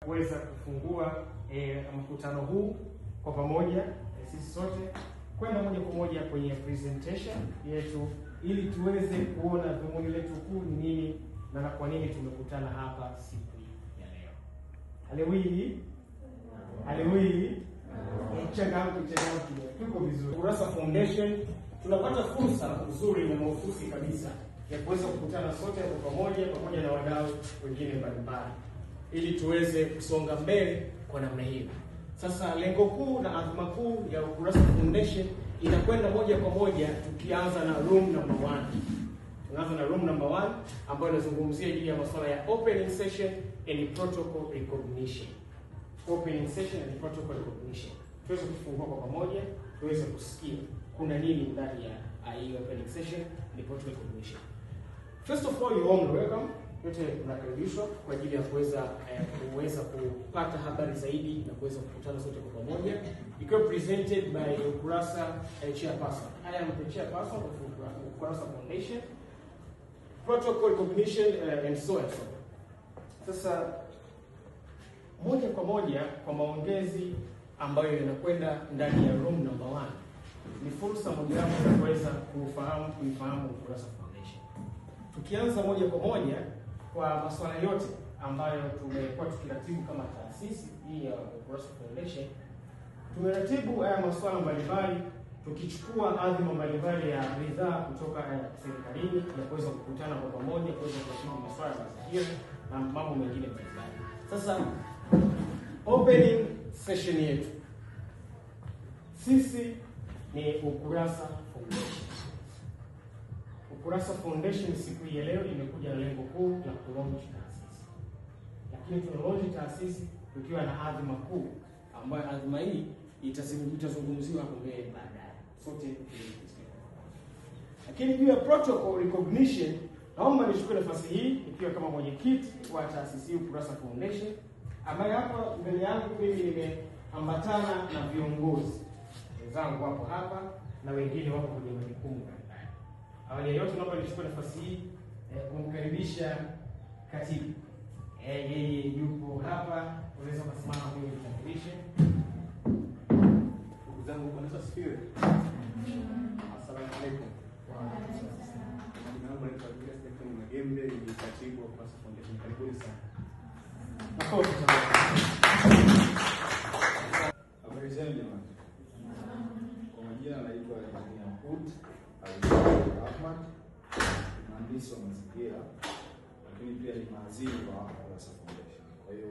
kuweza kufungua mkutano huu kwa pamoja, sisi sote kwenda moja kwa moja kwenye presentation yetu ili tuweze kuona dhumuni letu kuu ni nini na kwa nini tumekutana hapa siku ya leo. Halewi? Halewi? Changamki, changamki. Tuko vizuri. Ukurasa Foundation tunapata fursa nzuri na mahususi kabisa ya kuweza kukutana sote kwa pamoja pamoja na wadau wengine mbalimbali ili tuweze kusonga mbele kwa namna hiyo. Sasa lengo kuu na azma kuu ya Ukurasa Foundation inakwenda moja kwa moja tukianza na room number 1. Tunaanza na room number 1 ambayo inazungumzia juu ya masuala ya opening session and protocol recognition. Opening session and protocol recognition. Tuweze kufungua kwa pamoja, tuweze kusikia kuna nini ndani ya hii opening session and protocol recognition. First of all, you all welcome. Yote mnakaribishwa kwa ajili ya kuweza kupata habari zaidi na kuweza kukutana sote kwa pamoja, ikiwa presented by Ukurasa chairperson. I am the chairperson of Ukurasa Foundation, protocol recognition and so and so. Sasa moja kwa moja kwa maongezi ambayo yanakwenda ndani ya room number 1 ni fursa mojawapo ya kuweza kuifahamu Ukurasa Foundation. Tukianza moja kwa moja kwa masuala yote ambayo tumekuwa tukiratibu kama taasisi hii ya Ukurasa Foundation, tumeratibu haya masuala mbalimbali tukichukua adhima mbalimbali ya ridhaa kutoka serikalini ya kuweza kukutana kwa pamoja, kuweza kuratibu masuala ya mazingira na mambo mengine mbalimbali. Sasa opening session yetu sisi ni Ukurasa Foundation. Ukurasa Foundation siku hii ya leo imekuja na lengo kuu la kulaunch taasisi. Lakini tunalaunch taasisi tukiwa na adhima kuu ambayo adhima hii itazungumziwa hapo mbele baadaye. Sote tusikie. Lakini juu ya protocol recognition, naomba nichukue nafasi hii nikiwa kama mwenyekiti wa taasisi Ukurasa Foundation, ambaye hapa mbele yangu mimi nimeambatana na viongozi wenzangu wapo hapa na wengine wapo kwenye majukumu mbalimbali. Awali ya yote naomba nichukue nafasi hii kumkaribisha katibu. Yeye yupo hapa, unaweza kusimama mimi nitambulishe. Ndugu zangu, Bwana Yesu asifiwe. Asalamu alaykum. Jina langu naitwa Stephen Magembe, ni katibu wa Ukurasa Foundation. Karibuni sana. Makofi. Habari zenu jamani. Kwa majina naitwa Engineer Hood Ahmad, mhandisi wa mazingira, lakini pia ni mhazini wa Ukurasa Foundation. Kwa hiyo